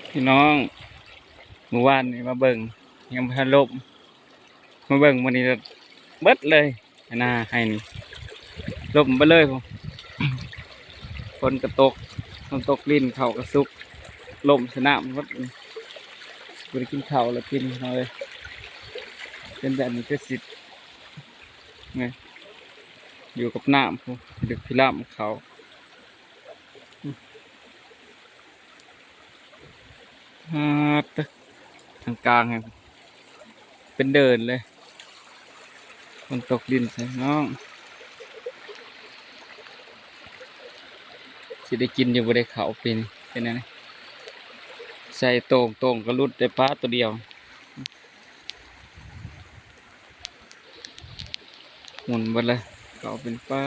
ພີ່ນ້ອງ ມື້ວານນີ້ມາເບິ່ງ ຍັງບໍ່ທັນລົມ ມາເບິ່ງມື້ນີ້ເບິດເລີຍ ໜ້າໄຮ່ນີ້ ລົມເບິດເລີຍ ຝົນກໍຕົກ ຝົນຕົກ ດິນເຂົ້າກໍສຸກ ລົມໃສ່ນ້ຳເບິດ ບໍ່ໄດ້ກິນເຂົ້າແລ້ວ ກິນເຮົາເອີຍ ເປັນແບບນີ້ຄືຊິ ນີ້ ຢູ່ກັບນ້ຳພຸ້ນ ພິລຶກພິລຳເຂົ້າ ອາດ ທາງກາງເປັນເດີ່ນເລີຍ ຝົນຕົກດິນໃສ່ນ້ອງ ຊິໄດ້ກິນຢູ່ບໍ່ ໄດ້ເຂົ້າປີນີ້ ເປັນແນວນີ້ ໃສ່ໂຕ່ງ ໂຕ່ງກໍຫຼຸດໄດ້ປາໂຕດຽວ. ໝຸ່ນເບິດເລີຍ ກໍເປັນປາ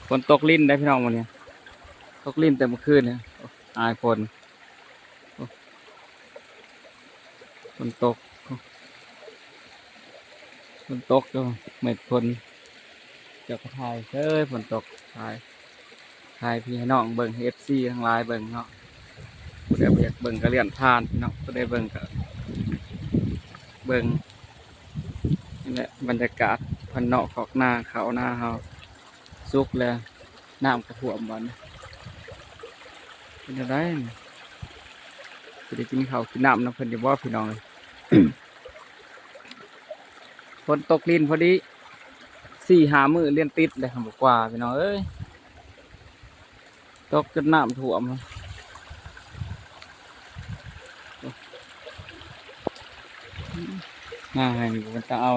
ຝົນຕົກລິນໄດ໋ພີ່ນ້ອງມື້ນີ້ ຕົກລິນແຕ່ມື້ຄືນນີ້ ອາຍຝົນ ຝົນຕົກ ຝົນຕົກ ເມກຝົນ ເຈົ້າກໍຖ່າຍເຊີຍ ຝົນຕົກ ຖ່າຍ ຖ່າຍໃຫ້ພີ່ໃຫ້ນ້ອງເບິ່ງ ໃຫ້ເອັຟຊີທັງຫຼາຍເບິ່ງເນາະ ຜູ້ໃດບໍ່ຢາກເບິ່ງກໍເລື່ອນຜ່ານເນາະ ຜູ້ໃດເບິ່ງກໍເບິ່ງ ນີ້ແຫຼະບັນຍາກາດບ້ານນອກຄອກນາ ເຂົ້ານາເຮົາສຸກແລ້ວ ນ້ຳກໍຖ້ວມບາດນີ້ ເປັນແນວໃດ ຊິໄດ້ກິນເຂົ້າກິນນ້ຳນຳເພິ່ນຢູ່ບໍ່ພີ່ນ້ອງເອີຍ ຝົນຕົກລິນພໍດີ ສີ່ຫ້າມື້ລຽນຕິດແລ້ວ ບໍ່ກວ່າພີ່ນ້ອງເອີຍ ຕົກຈົນນ້ຳຖ້ວມ ມາໃຫ້ນີ້ບໍ່ເປັນຕາເອົາ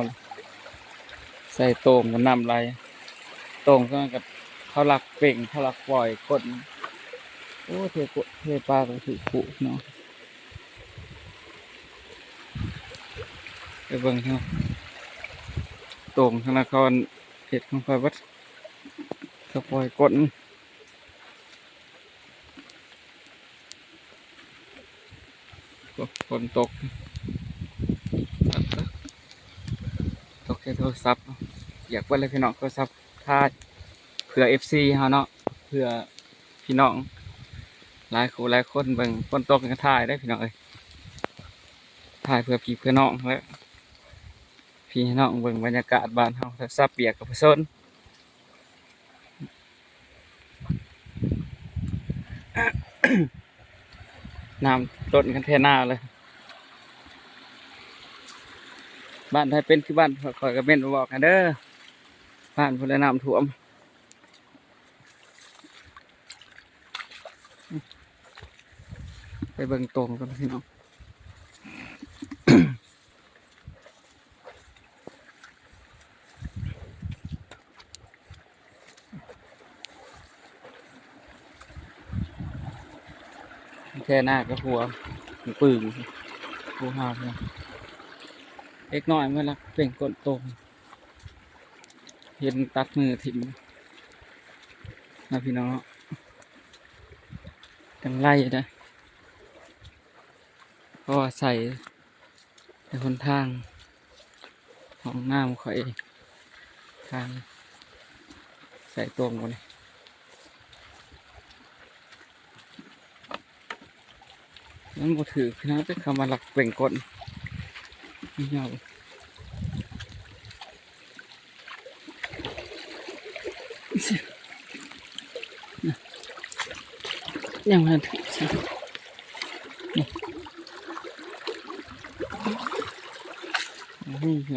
ໃສ່ໂຕ່ງກໍນ້ຳໄຫຼ ໂຕ່ງກໍເຂົາລັກເປັ່ງ ເຂົາລັກປ່ອຍກົ້ນ ໂອ້ ເທໂກະ ເທປາກໍຖືກຄຸເນາະ ໄປເບິ່ງເນາະ ໂຕ່ງທາງນະຄອນເຂດຂອງຂ້ອຍເບິດ ເຂົາປ່ອຍກົ້ນ. ໂອ້ ຝົນຕົກ ຕົກໃສ່ໂທລະສັບ ປຽກເບິດເລີຍພີ່ນ້ອງ ໂທລະສັບ ຖ່າຍເພື່ອເອັຟຊີເຮົາເນາະ ເພື່ອພີ່ນ້ອງຫຼາຍຄູ່ຫຼາຍຄົນເບິ່ງ ຝົນຕົກກໍຖ່າຍໄດ້ພີ່ນ້ອງເອີຍ ຖ່າຍເພື່ອພີ່ເພື່ອນ້ອງ ແລະ ພີ່ໃຫ້ນ້ອງເບິ່ງບັນຍາກາດບ້ານເຮົາ ໂທລະສັບປຽກກໍບໍ່ສົນ. ນ້ຳລົ້ນຄັນແທນາເລີຍ ບ້ານໃຜເປັນຄືບ້ານຂ້ອຍ ຄອມເມັນມາບອກກັນເດີ ບ້ານຜູ້ໃດນ້ຳຖ້ວມ ໄປເບິ່ງໂຕ່ງກ່ອນພີ່ນ້ອງ. ແທນາກັບຫົວປຶ້ງ ຫົວຫາວ ເດັກນ້ອຍມາລັກເປັ່ງກົ້ນໂຕ ເຫັນຕັດມືຖິ້ມນະພີ່ນ້ອງເນາະ ຈັ່ງໄລ່ເດ້ ເພາະວ່າໃສ່ ໃນຫົນທາງຫ້ອງນ້ຳຂ້ອຍ ທາງໃສ່ຕົງບໍ່ນີ້ ມັນບໍ່ຖືກພີ່ນ້ອງ ຈັກເຂົາມາລັກເປັ່ງກົ້ນ ຍາວ ຍັງບໍ່ທັນຖືກຊ້ຳ ນີ້ ໂອ້ຍ ພີ່ນ້ອງ